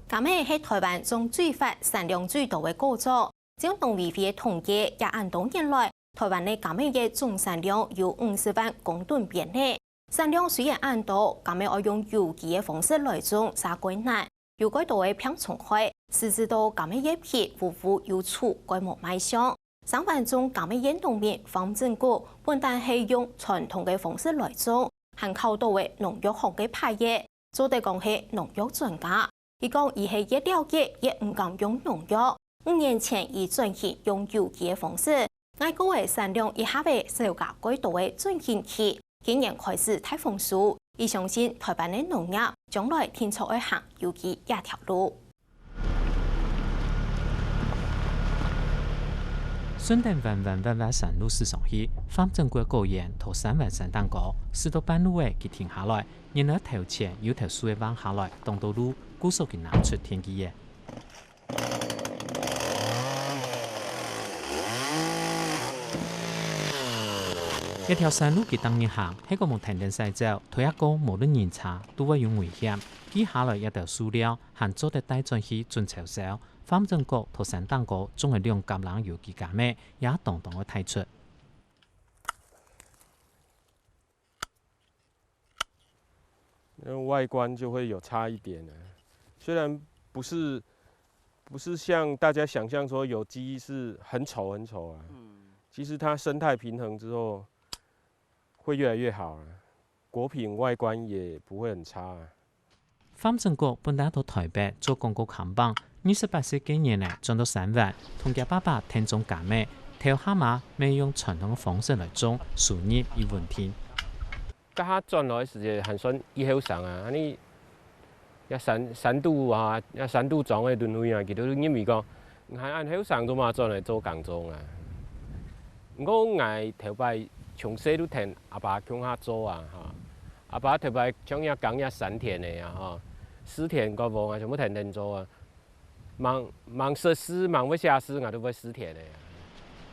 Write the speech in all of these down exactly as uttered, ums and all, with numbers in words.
柑仔係臺灣種最闊、產量最多个果作。照農委會个統計，這恁多年來，臺灣个柑仔个總產量有五十萬公噸邊仔。產量雖然恁多，柑仔愛用有機个方式來種，實在較難。有較多个病蟲害，致使到柑仔个皮烏烏有蛀，較無賣相。 生番種柑仔个農民方正國本旦係用傳統个方式來種，還靠著个農藥行个牌仔，做得講係農藥專家。佢講佢係越了解越毋敢用農藥。五年前佢轉型用有機个方式，𠊎國个產量一下仔少加較多个轉型期，今年開始大豐收，佢相信臺灣个農業將來定著愛行有機這條路。 順等彎彎斡斡山路駛上去，范正國果園在山彎山頂高，駛到半路仔佢停下來，原來頭前有頭樹仔橫下來擋到路，故所佢拿出電鋸仔。這條山路佢逐日行，係講無跈等駛走，頭下過無論人車都會有危險。鋸下來這兜樹料，還做得帶轉去準秋收。 范正國在山頂高種个兩甲零有機柑仔，也當當个大出。那外觀就會有差一點啊，雖然不是，不是像大家想像說有機是很醜很醜啊，嗯。其實它生態平衡之後會越來越好啊，果品外觀也不會很差啊。 范正國本來在臺北做廣告看板，二十八歲該年仔轉到山灣，同厥爸爸𢯭種柑仔，頭下嘛乜用傳統个方式來種，收入已穩定。該下轉來時節還算已後生啊，恁呢，這山，山肚啊，這山肚莊个輪迴啊，佢兜認為講，你還恁後生做麼轉來做耕種啊？毋過𠊎頭擺從細就𢯭阿爸共下做啊，哈。 阿爸頭擺像這耕這山田个啊，吼，蒔田、割禾啊，全部𢯭𢯭做啊。吂，吂識字，吂會寫字，𠊎都會蒔田个啊。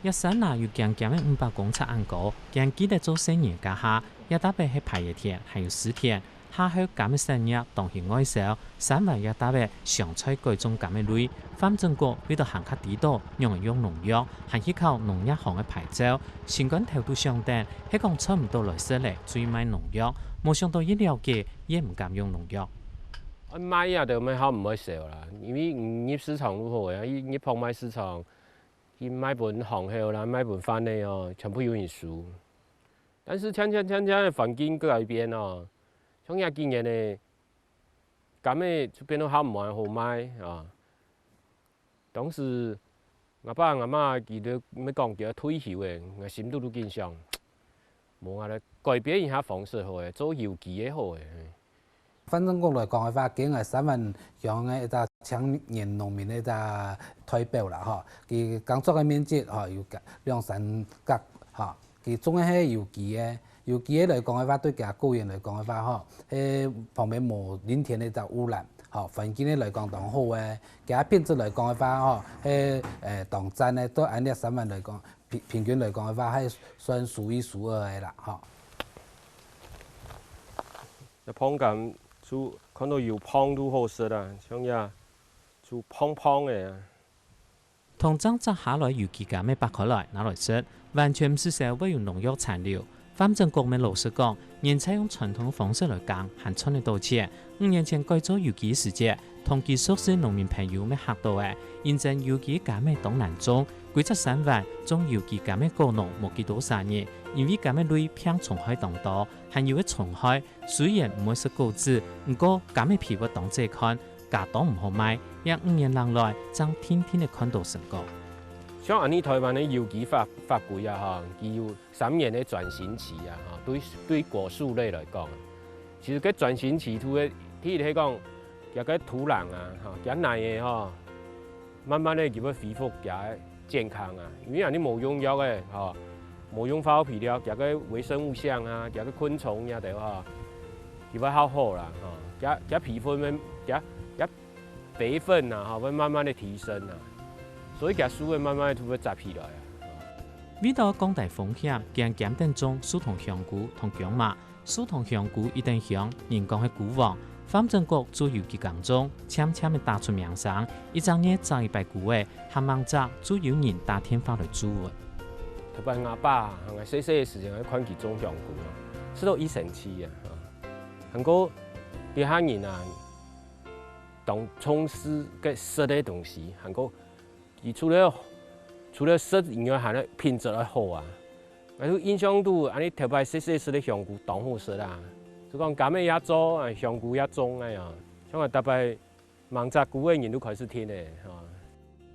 這山啊，有驚驚个五百公尺恁高，驚記得做細人該下，這搭仔係排仔田，還有蒔田。下後柑仔產業當興外銷，山灣這搭仔常在改種柑仔類。范正國為著還較知著仰仔用農藥，還去考農業行个牌照，心肝頭都想等，係講賺毋著來食咧，就賣農藥。 無想著越了解，越毋敢用農藥。愛賣啊，就賣較毋會少啦，因為入市場就好啊，入，入拍賣市場，去賣分行貨啦，賣分販仔哦，全部有人收。但是漸漸漸漸个環境改變哦，像這幾年呢，柑仔就變到較毋好賣啊。 當時，吾爸吾媽佢兜乜講佢愛退休咧，𠊎心肚都緊想，無啊咧，改變一下方式好咧，做有機个好咧。范正國來講个話，佢係𠊎三灣鄉个一隻青年農民个一隻代表啦，吼。佢耕作个面積，吼，有兩三甲，吼。 佢種个係有機个，有機个來講个話，對厥果園來講个話吼，係旁邊無任何个一隻污染，吼，環境个來講當好个。厥品質來講个話吼，係，誒，當讚个，對恁呢三灣來講，平，平均來講个話，係算數一數二个啦，吼。這膨柑就看著有膨就好食啊，像這就膨膨个啊。 同正摘下來有機柑仔擘開來拿來食，完全毋使愁會有農藥殘留。范正國乜老實講，現在用傳統方式來耕，還賺得著錢。五年前改做有機時節，同佢熟識農民朋友乜嚇著咧，因為有機柑仔當難種，歸隻山灣種有機柑仔果農無幾多儕人，因為柑仔類病蟲害當多，還有个蟲害，雖然毋會食果子，毋過柑仔皮會當䆀看， 價當毋好賣，這五年零來，正定定仔看著成果。像恁呢臺灣个有機法，法規啊，吼，佢有三年个轉型期啊，吼，對，對果樹類來講啊，其實該轉型期就係，第一係講，厥个土壤啊，吼，厥泥仔吼，慢慢仔佢會恢復厥个 健康啊，因為恁呢無用藥个，吼，無用化學肥料，厥个微生物相啊，厥个昆蟲這兜吼，佢會較好啦，吼，厥，厥肥分會，厥，厥肥分啊，吼，會慢慢个提升啊，所以厥樹會慢慢个就會紮起來啊。為著降低風險，佢還兼等種樹同香菇同薑嫲， 樹同香菇一等香，人講係菇王。范振國做有機耕種，漸漸仔打出名聲，一隻月摘一擺菇仔，還吂摘就有人打電話來注文。特別𠊎爸，𠊎細細个時節，𠊎看佢種香菇啊，實在異神奇啊！啊，還過這下人啊，當重視个食个東西，還過佢除了除了食以外，還愛品質愛好啊。𠊎就印象肚，恁呢頭擺細細食个香菇當好食啊！就講柑仔也做，啊香菇也種恁樣，像𠊎逐擺吂摘菇个人都開始聽咧，哈。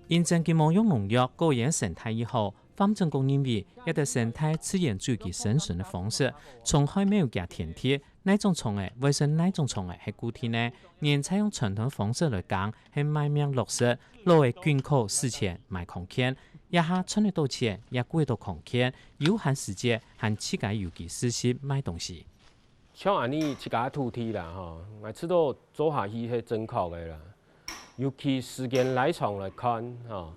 因為佢無用農藥，果園生態異好，范振國認為，這兜生態自然就佢生存个方式，蟲害無有佢天敵， 哪種蟲仔會食哪種蟲仔係固定个，人再用傳統方式來耕係賣命落實，老个菌科事前賣空間，這下賺得到錢，也顧得到空間，有閒時節還自家有機試食賣東西。像恁呢自家土地啦，吼，𠊎知道做下去係正確个啦。尤其時間拉長來看，吼，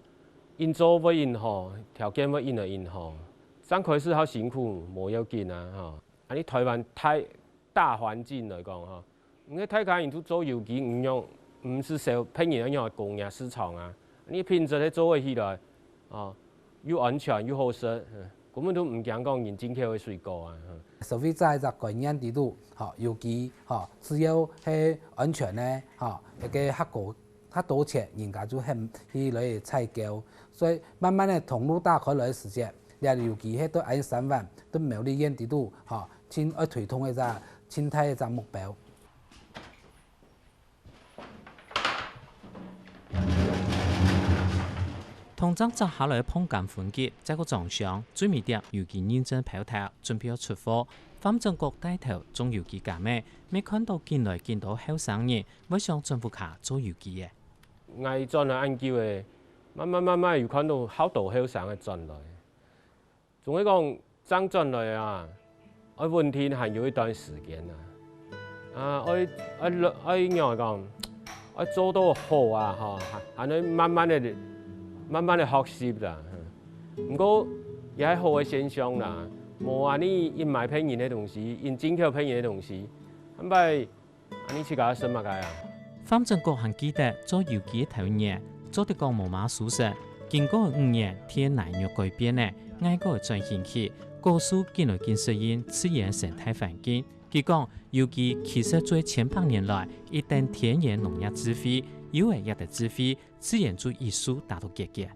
恁做會恁好，條件會恁來恁好。正開始較辛苦，無要緊啊，吼。 恁呢臺灣大大環境來講吼，你大家人都做有機，毋用毋使愁別人仰般供應市場啊。你品質係做得起來，哦，又安全又好食，嗯，根本都毋驚講人進口个水果啊。嗯。消費者一隻觀念底肚，吼，有機，吼，只要係安全个，吼，一個較高較多錢，人家就肯去來採購。所以慢慢个通路打開來个時節，這有機係對恁三萬對苗栗縣底肚，吼， 盡愛推動个一隻盡大个一隻目標。當正摘下來个椪柑分級，再過裝箱，最尾貼有機認證標頭，準備愛出貨。范振國帶頭種有機柑仔，乜看到緊來緊多後生人會想轉屋下做有機个。𠊎轉來恁久个，慢慢慢慢有看到好多後生个轉來。 總係講，正轉來啊，愛穩定還有一段時間啊。啊，愛愛愛仰般講，愛做到好啊，吼，還還愛慢慢个、慢慢个學習啦。嗯。毋過也係好个現象啦，無恁呢一買別人个東西，一進口別人个東西，後擺 恁呢自家食麼个啊？范振國還記得做有機个頭一年，做得講無麼个舒適。經過五年，天氣又改變了，𠊎過轉興起，果樹緊來緊適應自然生態環境。佢講，有機其實做千百年來，一等田園農業智慧，有了這兜智慧，自然就一手打到結結。